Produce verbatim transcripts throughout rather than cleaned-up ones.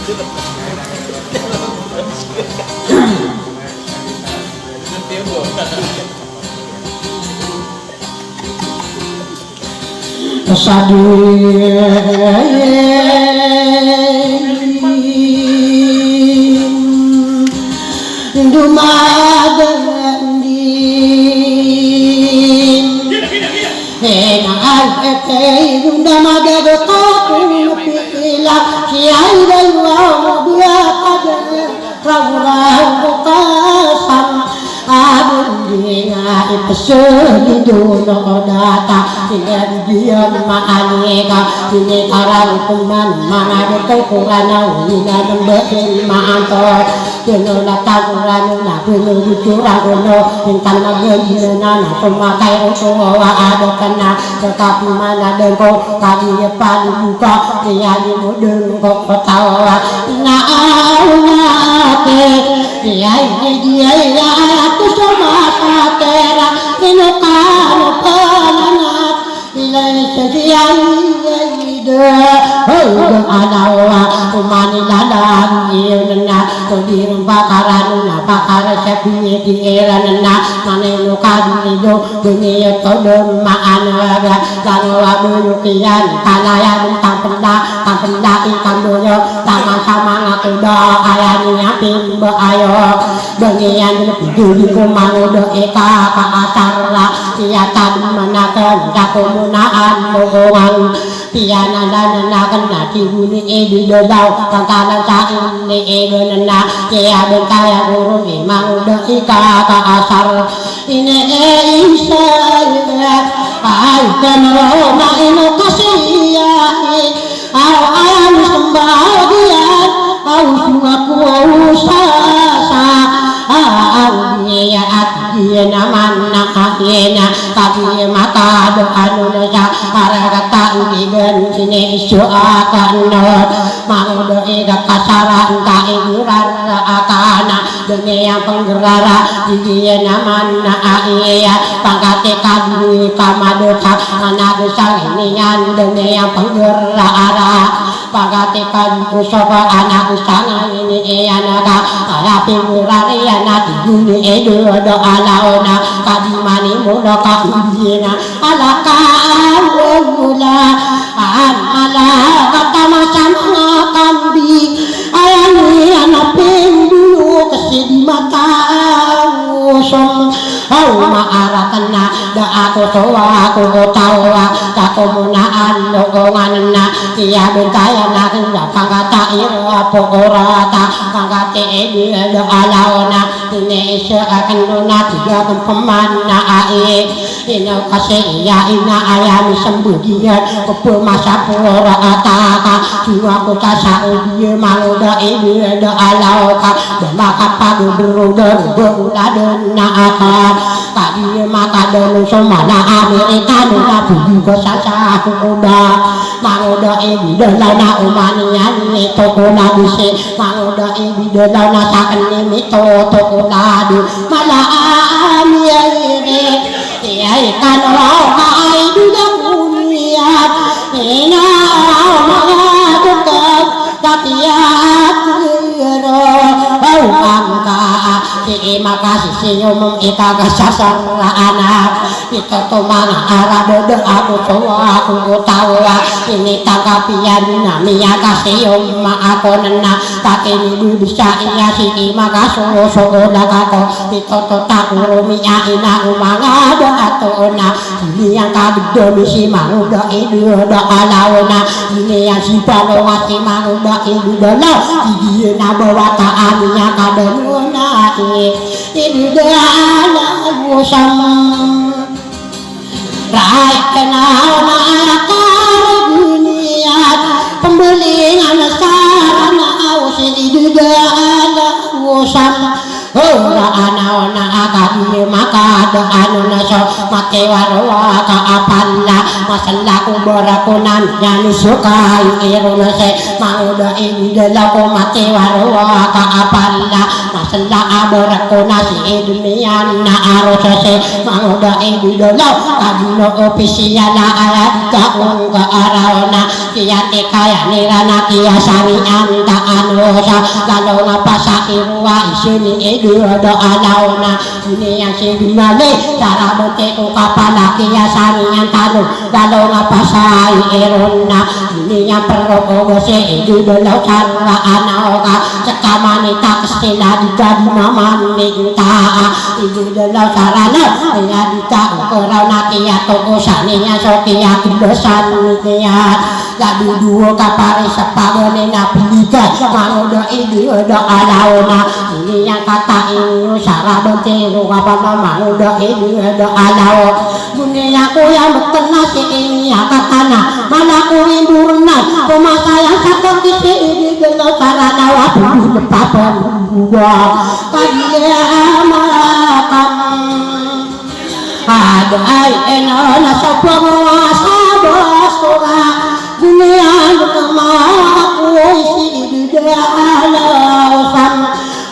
Sadin dumadandin. Ena ay etey gunda madagakapun pila kiyay dalawa dua kada. Raw-raw ko kasam a bonding a ipeselido no data. Ina di diyam maani ka, ini karang kuman manga di ko kuranaw, ina nembe in maanto. Pino na taguran na pino gucurang kono, intan magandina na sumakay ko suwa ada kana. Tetapi mana dengko kadi pali buka, iya di mudeng ko kotawa. Na auna ke, iya di iya iya aku sama patera, ino kano pananap, ilay sa di iya iya ida. Hada alawa, umani lalang iyo nena, kodi rumpa karanu na pakara sabi di era nena, maneno kadi ido. Beniya todem maana ga, lano wa bulukiyan, kalaya bentang penda, tang penda ikan doyo, tama sama ngakuda, ayani apin ba ayo. Beniyan dulu piduli ko manguda ika ka asar ra, iya tadi manakan, dako munaan mo ongan. Piyanandanan a kena tig o ni Ebi Dalaw, pangkanan sa ini Ebi nena, kiyabentaya goro ni mangoda i kakaasar. Ini e isa, ay kano ma ino kasiya, aw ayan sembadiyan, aw sungaku, aw sasa, aw diya at diya naman na kakina, kadi makado ano na sa, para kata igan sini isu akan no. Mangoda i kakasaran ta i gurar akana, doniya penggerara, diya naman na aiya, pangkati kadi kamado sa, anak usang iniyan, doniya penggerara. Pangkati kadi usoka anak usang ini iyan ka, ala pingurari anak duni edo do alaona, kadi mani muno ka undina, ala ka awula, an mala kata masama kambi, ayani anak pindulu kesidi mata usong. Aw maaraten na, da ako sowa, ako tawa, kako munaan, lokongan na, iya bentayan na, kenda pangkata ira, pokorata, pangkati edi, da alaw na, ini isa akan nuna, tiga kempeman na ai, ino kasi iya ina ayami sembediyan, kepe masa pura ataka, sunga kota Saudi, mangoda edi, da alaw ka, da makapado beroda, roda uladen na akan. Kadi makadano so mana Amerikano na pudi ko sasakoda. Mangoda edi dalaw na omaniyan ni toko na bisi. Mangoda edi dalaw na saken ni mito toko na do. Mala Amerika. Iyai kano raw ka ai do da kuniya. Ina raw manga doktor. Katiya kiro. Raw angka. Sii makasisiyom i kakasasar a anak. Ito to manga Arab da ako sowa ako tawa. Ini tangkapiyan na miyakasiyom ako nena. Pati ni bibisa iya sii makasosoda kako. Ito to takuro miya ina o manga da ato na. Ini yang kagedami si mangoda ido da alaw na. Ini yang si palowa si mangoda ido da alaw. Idiya na bawata ami yang kadano na i. Ido da alaw sam. Rai kena na akar duniya. Pembelingan sarana usi ido da alaw sam. Ora ana ona akadi makada ano na so mati waro ka apala masala ko barakonan yan sukai iro na se mangoda i dalaw ko mati waro ka apala masala a barakona si idmiyan na aro sa se mangoda i dalaw kadi no opisiyal a ayat ka ong ka araw na Aya tig iyan iran a kiyasarian ta ano sa lalong a pasakiro a isini i dodolaw na. Ini iyan si Bimali sa raboti ko kapal a kiyasarian tano lalong a pasairon na. Ini iyan perok o gasi i dodolaw sa raan o ka sekaman i takes sila di jadi mamaminta i dodolaw sa raan o. Aya di ta okeraw na kiyatokosan iyan so kiyakelesan iyan. Lagid o kaparis a paganay na piligan, mangoda i dodolaw na. Ini iyan katai niyo sa raboti ko kapal a mangoda i dodolaw. Goni ako iyan mekena si ini iyan katana, mala ko i dorenan, pemasayan sa kondisi i dodolaw sa raan o a piligan papan. Kagiya makam. Aday ino na sa pangawasa ba so ka doniya na kamakoy si dodolaw san.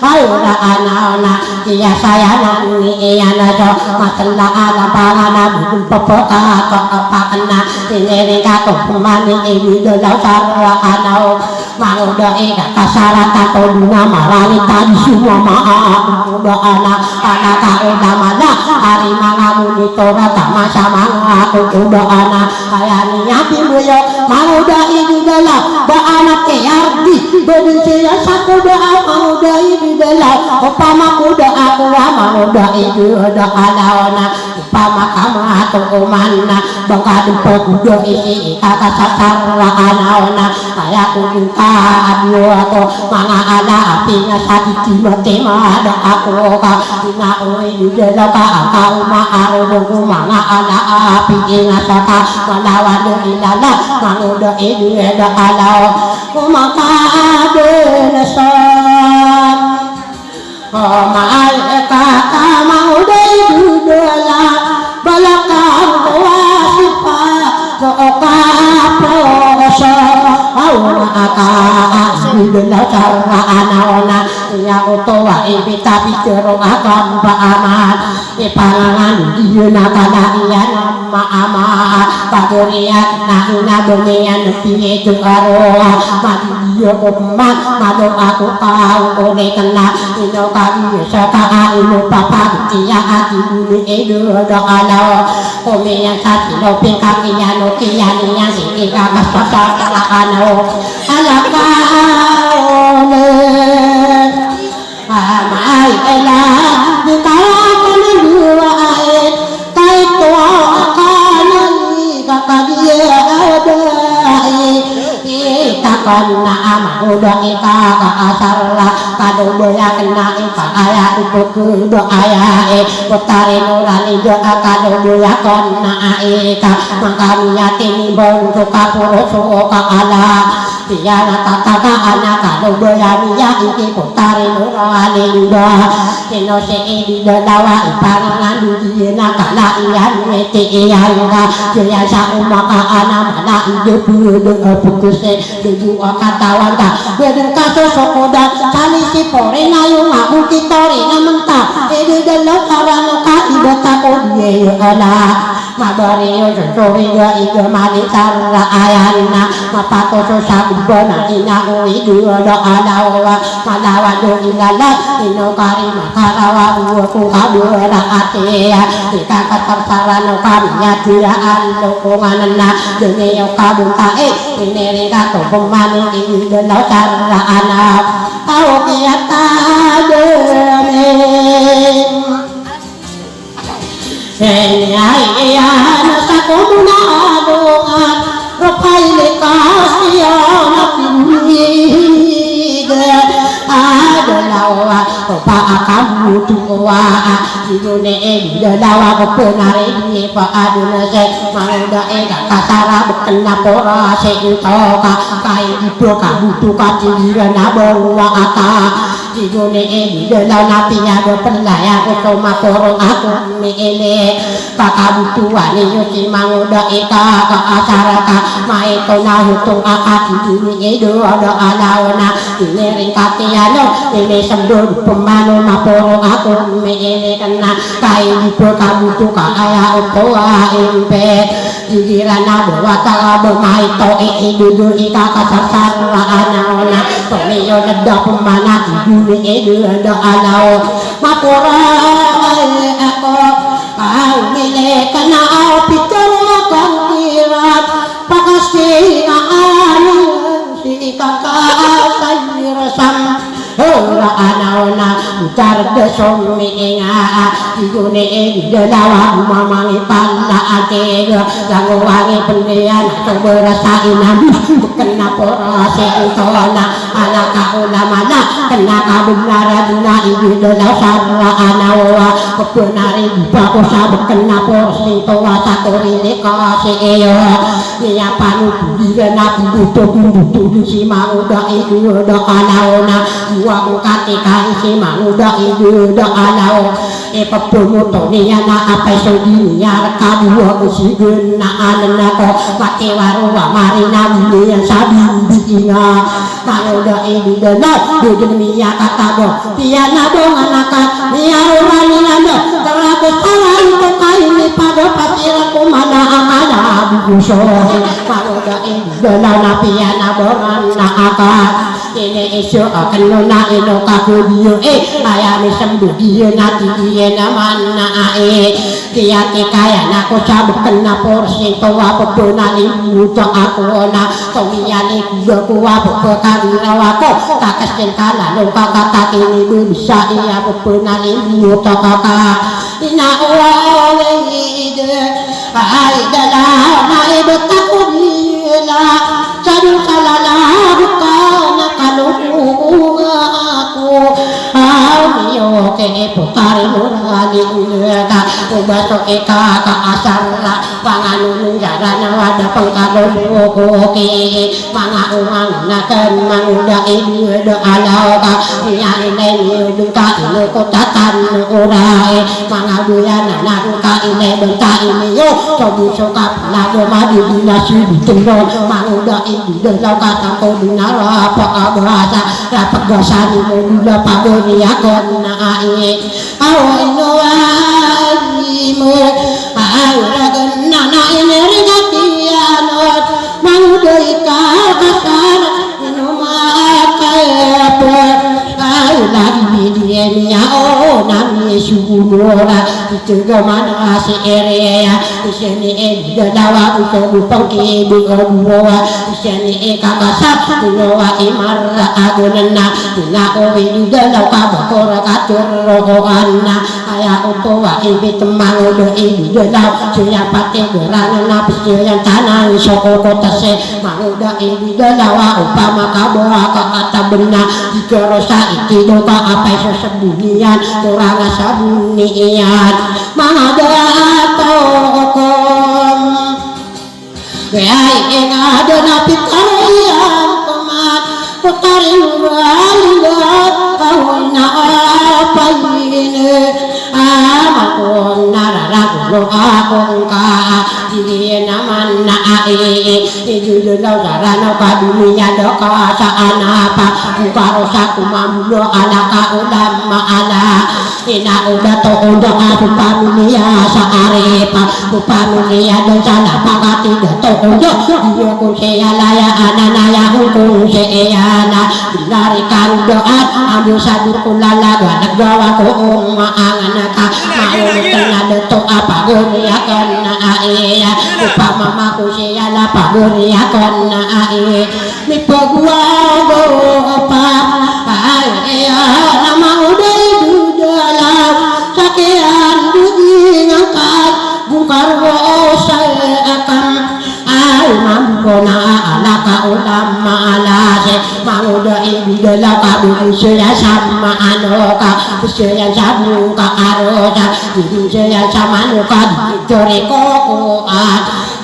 Ay, ora ana na kiyasayanan iyan a so masala a lapangan a bugul pepeka ko kapakena. Ini rin ka to pemani i dodolaw sa raan o. Mangoda i ka kasarata ko dona marani tadi sumama. Mangoda ana, ana ka oda mana, ari manga monitor a tama sa manga ako oda ana. Aya niyan pimboyo, mangoda i dodolaw, ba ana K R D, ba di siya sa koda a mangoda i dodolaw. Opama koda ako a mangoda i dodolaw na. Opama ka mato oman na, ba ka di pagoda i si i kakasasar a ana ona. Aya ko di ka adiyo ako, manga ala a pinasa di timatima da ako ka. Ina o i dodolaw ka aka oma aro dong ko manga ala a pinasa ka. Malawan do ilala, mangoda i dodolaw. Oma ka dinasan. Maay ka ka mangoda i dodolaw, bala ka mawasipa, so ka prosa, aw na ka i dodolaw sa raan a ona, iya oto a ibita pitero a kampaaman, ipangangan iyan a kala iyan a maama, pagoriyan na ina boniyan piye to aro, madi Iyo ko pman, malo ako ka o ko di kena, ino ka iyo sa ka a ino papa, iya a di buni i dodolaw. Komiyan sa silo pingka kiyan o kiyan iyan si kika kasasar a ano. Ala ka o ne. Amay ela di ka kaniluwa ay. Kaito a kanani ka kadiya adai. Ita kena a mangoda i ka kaasar a kaloba ya kena i ka aya i pekeda aya i. Putari nurani da a kaloba ya kena i ka mangkami ya tinimbang so kapuro so ka ala. Piya na tatakaan a kaloba ya niya i ki Putari nurani da. Ino si i dodolaw a ipangangan di na kala iyan miti iyan ka. Iya sa oma ka ana mala i dodolaw a pekese. Dodo a katawan ka, bedeng ka sosokodan, sali si pori na iyo nga bukit tori na menta, i dodolaw sa raan o ka i bata ko diye ala. Mabari iyo sosori iyo i gemani sa raan a, mapato so sagoba na ina o i dodolaw a, malawan do ilala, ino kari makarawa o ko kabera ati, i kakatar sa raan o ka miyatira a lokongan na, doniyo kabenta i. Ini rin ka to pemani i dodolaw sa raan a, aw kiyatadami. Ini ay iyan sa komuna alongan, ropay ni kasiyan a pinigay. Adalaw a, opa a kamutuwa a, Ino ni i dodolaw a ko penari di pa adon se, mangoda i ka kasara beken a porasi nto ka, kai di pekabuto ka tiniran a bawa ata. Tig o Ni Idalaw na piyagpelaya ko so maporo ako miili. Kakabotowan iyo si Mangoda i kakaasar ka maito na hotong aka, tig o Ni Idalaw na iniring ka kiyan o inisembod pman o maporo ako miili kena. Ka ino pekaboto ka aya oto a impe. Igira na ba wata ka ba maito i idodo i kakasasar a anaw na. Tomiyo na da pman a tig o Ni Idalaw. Maporo ako, a milik na a pitero a kangkiran. Pakasinga a anaw si kakasasar sam. Ora anaw na, utar da so miinga, tig o Ni Idalaw a mamangipal na a tig, langowan i pendiyan, so berasa inambis, kena poro sii tona, anak a ulama na, kena kabenaran na Idalaw sara anaw a, kebenari di pako sa, kena poro sii tona, sa korili ka sii iyo. Miyapanothol iran a pimboto, pimboto si Mangoda Idalaw na, iwan katika si Mangoda Idalaw. Ipepemoto niyan a apay so di niyan reka bo a kesigen na anen ako. Matiwaro a marina niyan sa bimbiinga. Mangoda Idalaw, di den miyakatago. Piyanabong anak a, miyaroran inan da, tera ko saran ko kaini pada pasir ko mana a kala bukuso. Mangoda Idalaw na piyanabong anak a. Ini iso a keno na ino ka ko diyo e, aya misembod iyan a tig iyan a mana a e. Kiyatikaya na ko sa beken a porsinto a pepenalimboto ako na, tomiyalik da ko a pepekagiraw ako, kakesingkalan o kakataki ni bebesa iya pepenalimboto kaka. Ina o Ni Idalaw na ibet ako dila, sa dosa lalagokan a kalokowa ako. Aw, iyo ke ipotari mo rani ka, o ba so ikakaasar a panganon o jaran a wada pengkaloloko ki. Manga oman na ken Mangoda Idalaw ka, iya ilay niyo dun ka ino ko tatan o rai. Manga boyan na dun ka ilay benta iniyo, so bo so ka pelago madi dina sidi tendon. Mangoda Idalaw ka tangko dina rapa abasa, rapa gasa ni mo dula pagari akon na ai. Aw ino ai mo, aw ragen na na ini rigati anot. Mangoda i kakasar, ino makayapa. Ay lagi di niya o nami sumura. Ito gaman a si Erea, isa ni Idalaw a uso bupang kibi o buwa. Isa ni ikakasar, ino a imara agonan na. Ina o Idalaw ka bakor katur rokoan na. Aya oto a ibit Mangoda Idalaw, siya pati gerana na pisiyan tanan so kokotase. Mangoda Idalaw a opama ka ba ka kataben na, di kerosa iti do ka apay so seboniyan, korang a saboni iyan. Manga dato okom. Kaya ina da na pitaro iyan koman, kotarin wali da, kahon na apay ini. Ama kon na raragono akon ka, di naman na ai. Idalaw sarano ka doniya da ka sa anapa. Bukarosa ko mamulo anak a olam maala. Ina o dato o da ka so pamiliya sa aripa. So pamiliya da sa lapakati dato o da. Iyo ko siyalaya ananaya hongkong siyana. Binarikan da a ambo sa birko lalaga nagawa ko oma anganaka. Maolo tana dato a pagoriyakan na aiya. Opama mako siyala pagoriyakan na aiya. Mipagowa go pa aiya. Nama oday dudala sakiyan dudingan ka. Bukar wo sa akam. Ay mambo na ala ka olam maala se. Mangoda i dudala ka bibisaya sa maano ka. Bisaya sa bungka aro sa. Bibisaya sa mano ka. Bibisaya ko ko a.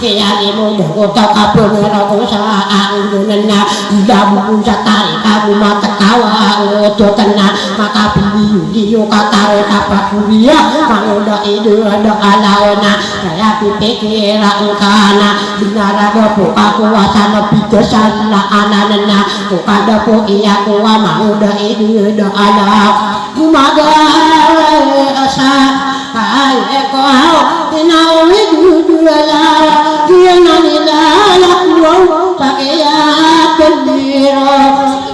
Kiyalimo da ko ta kapngarako sa anggonan na, ila bukun sa tari ka mo matakawa o totana, makapiliyo-liyo ka taro ka pakoriya, mangoda i dada alaw na, kaya pipikira ngka na, bnar a da ko kakowa sa na pitasan na anan na, ko kada ko iya kowa mangoda i dada alaw. Gumagawa sa ay ko aw, inaw i dada alaw, giyanan i lalakaw, sa kiyatndiro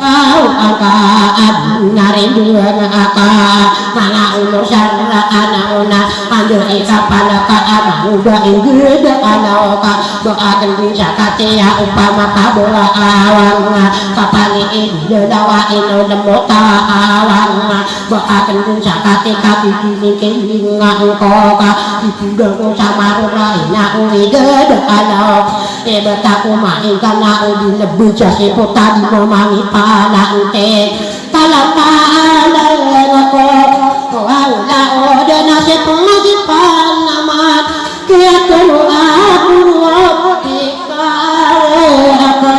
aw angka a bnar i dada aka, manga olo sa raan a ona, anda i kapala ka a mangoda i dada alaw ka, ba akn dn sa katiya opama ka ba awang, kapali i dada alaw a ino lmota awang, ba akn dn sa kati ka titini kilinga ngko ka, ipoda ko sa marora ina o i dada alaw. Ibt ako maingka na o di nbtsa si pota di mamangipala nti. Kalapala ngko, ko awla o dana si pmasipan naman. Kiyatoro ako o ikaw akn.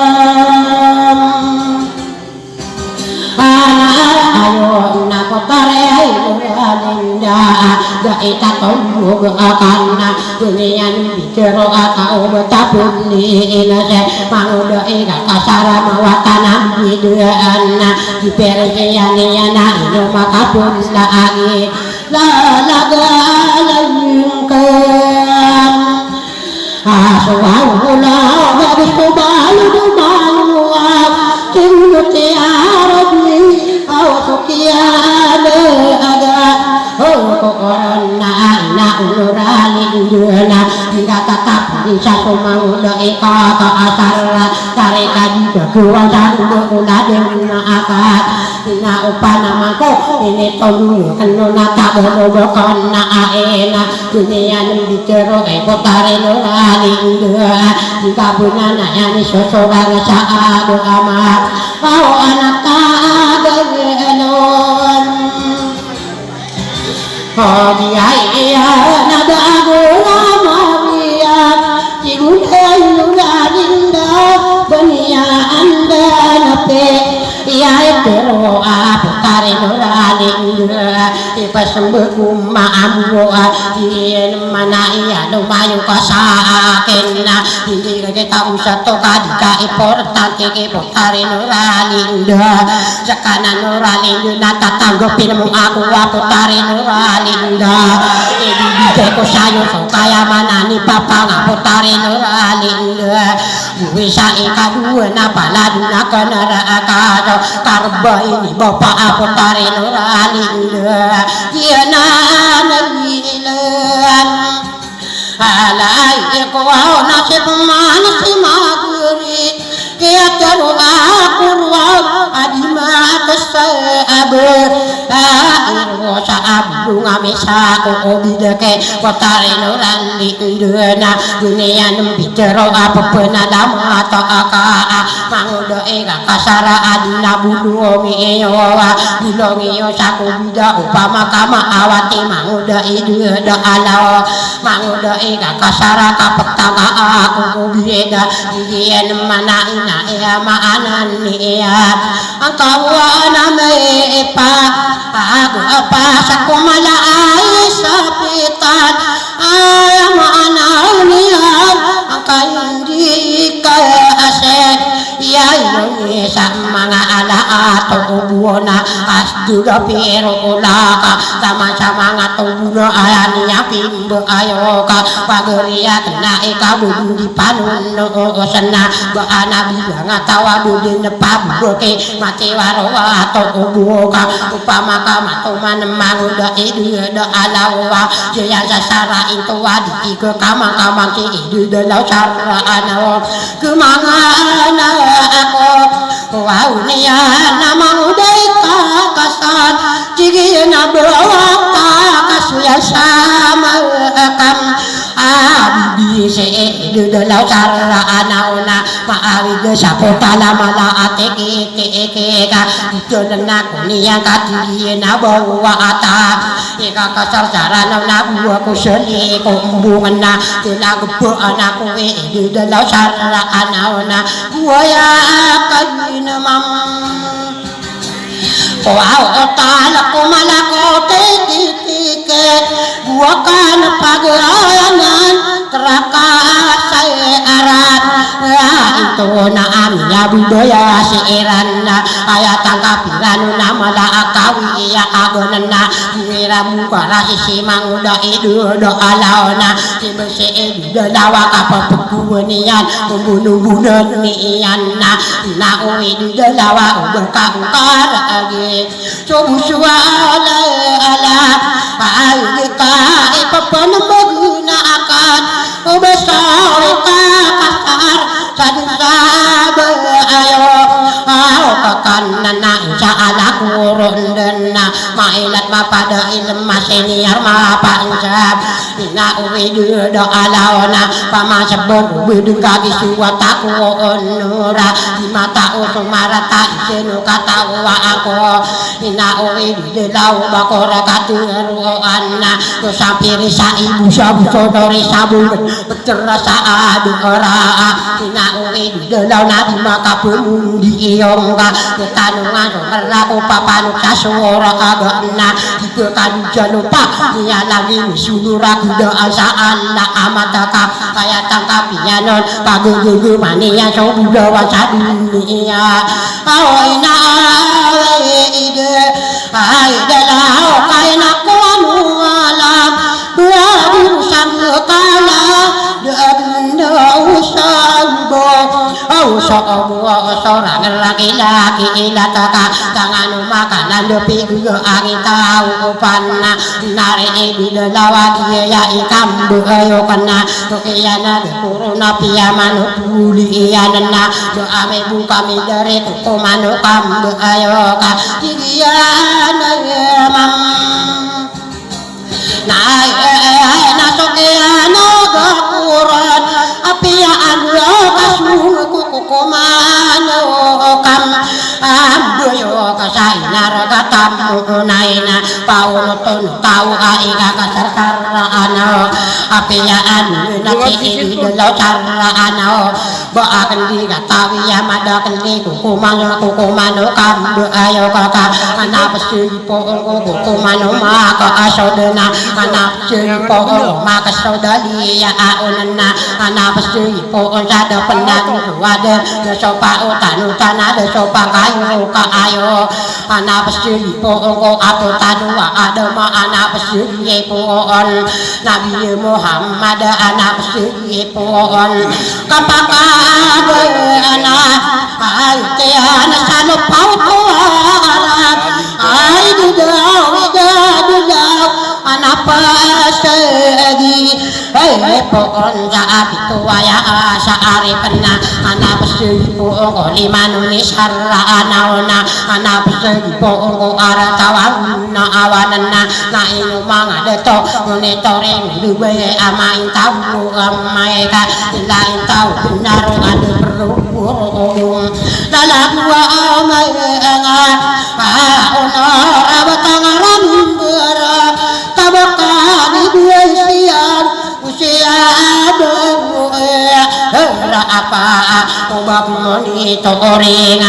Ana ayo na ko tari ay ko alinda, da ita ko mo ga akana, buniyan bitero aka o batapon ni inase, mangoda i kakasara mawatanan bidaan na, di persiyan iyan a ino makapon na agi, lalaga lalingkan. Aso aw ko na, ba di ko ba lo do ba lo a, tinggo ti arog ni, aw so kiyana aga, o ko koron na, na o Nurani ndana, di ka tatap di sa so mangoda i kakaasar, tari ka di ka gawa sa o ko na den na aka, na opama ko, ini tolu, kano na tago lo ba kon na aina, Buniyan bitero e ko tari Nurani nda, di ka bnana iyan i sosorang sa agama, aw anak ka agama. O di ay iyan a ba agama iyan, di buniyan Nurani nda, buniyan nda na pe. Iya itero a potari Nurani nda, ipasmbag ko maambo a, iyan mana iya lomayo ka sa akin na, hindi ka kita usato ka di ka importante ki potari Nurani nda. Sakanan Nurani nda na tatanggapin mo ako a potari Nurani nda. Ibibigay ko sayo so kayamanan ni papa nga potari Nurani nda. Gowii sa ikadowa na palad na ka naraka so karba ini bapa a potari Nurani nda. Giyanan a ilan. Alay ko aw na si pman si magri. Kiyatero ako roo a di makasabr. A iro sa abdong ami sa ko obidake. Potari Nurani nda na buniyan mbitero a pphanalamata aka a mangoda i kakasar a adn a bolong iyo a bolong iyo sa kobida opama ka maawat i mangoda i dada alaw mangoda i kakasar a kaptanga a ko kobida. Iyan mana ina iya maanan iya angkawan ami ipa Ago a pasa ko mala a isa pitan, aya maana niyan, angkai indi ka asep. Iya iyo ni sa manga ala a tobo na, asdo da piro ola ka, taman sa manga tobo na, aya niyan pimba ayo ka, pagari a kena i ka bo di panon o sena, ba ana bilang a tawa bo di na pabroke. Mati waro a tobo ka, opama ka matoman mangoda i dada alaw a, giya sa sara into a di ika kamangkamang ki i dada alaw sara anaw. Kemangana ako, aw niyan a mangoda i kakasar, tig iyan a ba ka kasoya sa makam a bibi si i dada alaw sara anaw na. Maawid sa potala mala a tikitiki ka, ito na na ko niyan ka tig iyan a ba wa ata. Ika kasarsaran na buwa ko sali ko mbungan na, tila gebo anak ko i di dalaw saraan na buwa ya kalinamam. Ko aw o talak ko malak o tititike, buwa ka na pagayanan, keraka saya arat. Ya, ito na ami ya budaya si Iran na, aya tangkap Iran na mala akawi ya agonan na, Mira mukara si simangoda ido da alaw na, si bese ido da lawa kapapagkuwan iyan, umbun-umbunan iyan na, na o ido da lawa o berkakukar agi. So busuwa ala ala, ay ka ipapanambag na akan, o basa o ikakasar, Sabi sabi ayo, aw, kakan na na insha Allah kuron den na, mailat mapada ilem masiniyar mapansab. Ina uwi deda alaw na, pamasabon uwi den kagi suwat ako onora, di mata o sumarata iseno katawa ako. Ina uwi deda law bakora katiruan na, no sampiri sa ibu sabu sonori sabon. Terasa adu ora, ina uwi delaw na di makapemundi iyong ka, tanongan so merako papanok sa sora aga na, di pekadu sa lupa, niya lagi misulura kuda asa ala amataka, kaya tangkap iyanon, pagegege maniya so budawan sa dunia. Aw ina uwi ide, ay delaw kaina ko anu alam, Biyadi mo sa mekala, da genda o sa ubo. Aw sa ubo, o sorang laki-laki ilataka. Tangan o makanan da pigo angin tao o panna. Nari ibi da lawa diya ya ikambo ayo kena. Tokiyan na da korona piya mano puli iyan na. Da ami buka mi dari kuko mano kambo ayo ka. Digiyan na yamam. Na, eh, eh, eh, na so kiyano gakuran, apiya ando kasung ko kukuman o kam, amboyo ka sa inar ka tamu na ina, pauno tono tao a ika kasarkaraan o, apiya ando na si iri dalaw saraan o, Ba aken di katawi a mada aken di kokomano, kokomano kambo ayo kaka. Ana pesegi poon ko kokomano maka asodena. Ana pesegi poon ko maka sodali ya aonena. Ana pesegi poon sada penago wade. Da sopa otan otan ada sopa kayo ka ayo. Ana pesegi poon ko apo tano wa adama. Ana pesegi poon Nabi Muhammad. Ana pesegi Ipoon kapakabana, ay tiyan sa lupaw ko alam, ay di daw, di daw, di daw, ana pasegi, ay poon sa abito waya sa ari pena, ana pasegi poon ko limano ni sara ana ona, ana pasegi poon ko ara tawang na awanan na, na ino manga dato, monitoring, dubay, ama intaw, amay ka, ila intaw, benar, ada perlu, lalaguwa, amay, nga, ah, ono, rabat, ang, aram, bara, tabakan, ibiyay, siyan, Usiya abaw, eh, hera apa, o ba ko monitoring,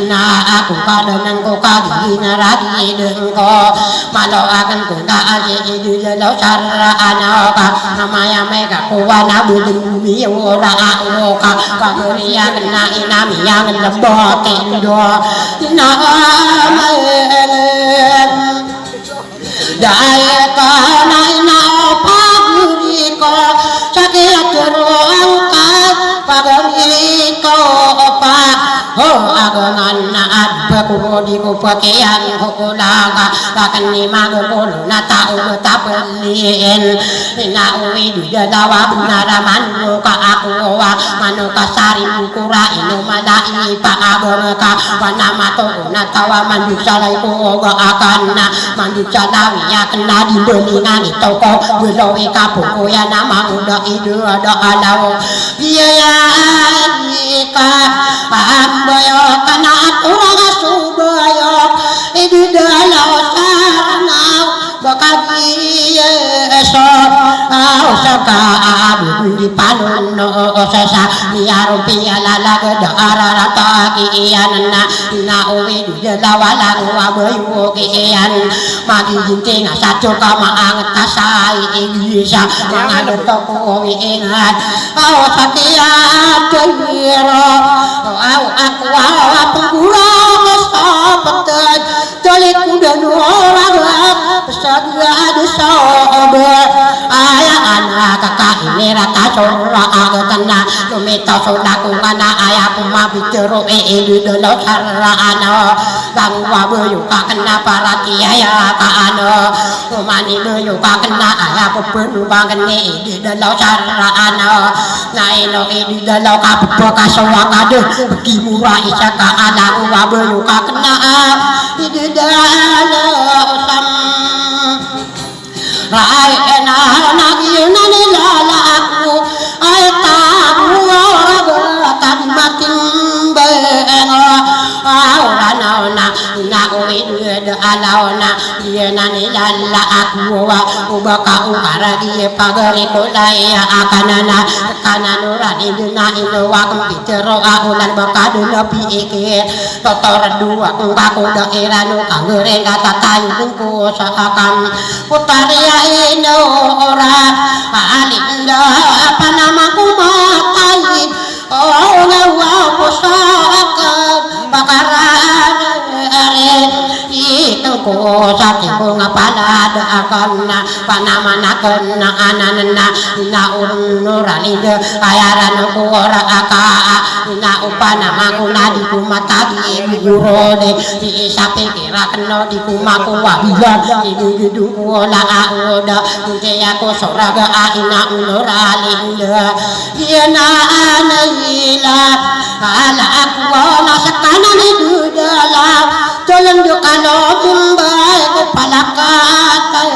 na ako ka da nangko ka di na ragi dengko. Malo aken ko ka asi idu jalo sara ano ka, amay amay ka ko wana budeng bumi ora ako ka, pamuri aken na inami yang lebot indo. Ina amay, Dai ka na ina o paguri ko, sa kiyatero angka paguri ko pa. Ho agangan na adba ko di ko pakiyan ko ko langa, lakan ni magkolo na tao betapelin. Ina uwi di dadawa benaraman mo ka ako wa, mano ka sari mo kura ino malai pa abang ka, wana mato ko na tawa manduk salay ko oga akan na. Manduk sa lawi a kena di mbalingan i toko, belaw i kapo ko ya na mangoda i doda alaw. Iya ya i ka, ambayo ka na atura ka subayo, i di dalaw sa na, baka di Panono o sasa, miyaro piyalalaga da ararata ki iyan na, na o ididalaw a langowa bayo ki iyan. Magiginting a sato ka maangat ka sa i igisa, mangadato ko ingat. Aw sa kiya tiro, aw ako a pagurang sa patad. Tolikodan o ragat, sa giyad sa oba. Aya anak ka inira ka so ragat na, lomitaw so lako ngka na aya ko mabitero i ididalaw sa raan o langowa bayo ka kena paratiyaya ka ano. Omani bayo ka kena aya ko penombang keni ididalaw sa raan o. Na ino ididalaw ka pepakasowa ka de, pekimura isa ka a langowa bayo ka kena a ididalaw sam. Rai ena na giyanan i lala ako, ay tago ragat a di matimbengo. Aw ranaw na, na o ididalaw na, giyanan i lala ako a, o ba ka o karagi pagari ko laya a kanana, kanano rani dena ino wa kempitero a olan ba ka dena piikir. Totor dowa ko ka ko da irano kanggereng ka tatay ko sa akam. Putariya ino ora, alinda apa nama ko matay. O, lawa ko sa akam, pakarani ari. Iteng ko sa tiko nga palad akam na, panamanaken na anan na, na urun uralid, ayaran ko ora aka, na upanama ko na di ko matagi, guro de, di isa pikira keno di ko makowa bilan, di gido ko la aoda, di ako soraga a ina unor alinda. Iyana anay ila, ala ako na sekanan i dudala. Tolong do kano mumbay ko palakatara.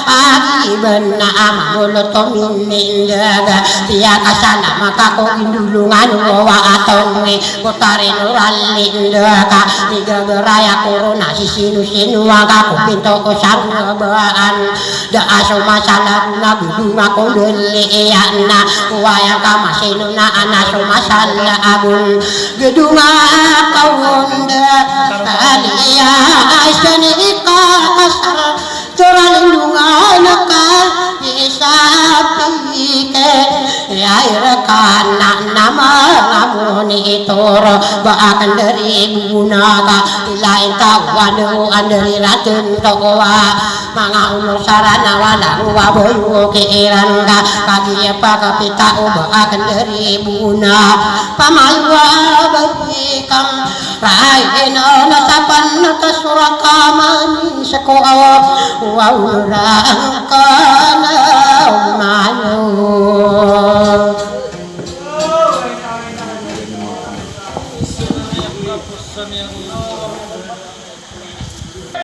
Agi bena ama molo to minindaga. Tiya kasana maka ko indulungan wa atong ni. Putari nurali ndaka. Migagaraya korona si sino-sino aga ko pinto ko sarabaan. Da a so masala na gudunga ko deli iyana. Waya ka masino na ana so masala agon. Gedunga kaunda, aliya asani ika kasar, tora lindungan ka, isa pike, ay rekana nama ngamuni itoro, ba akan dari buna ka, ilain tawa do andari raten tokowa. Manga onor sarana wala ko waboy ko kiiran ka, kagiya pakapita o ba aken dari bona. Pamayo a bayi kam, rai ino na sapan na tasura kamani seko awa, wa onor angka na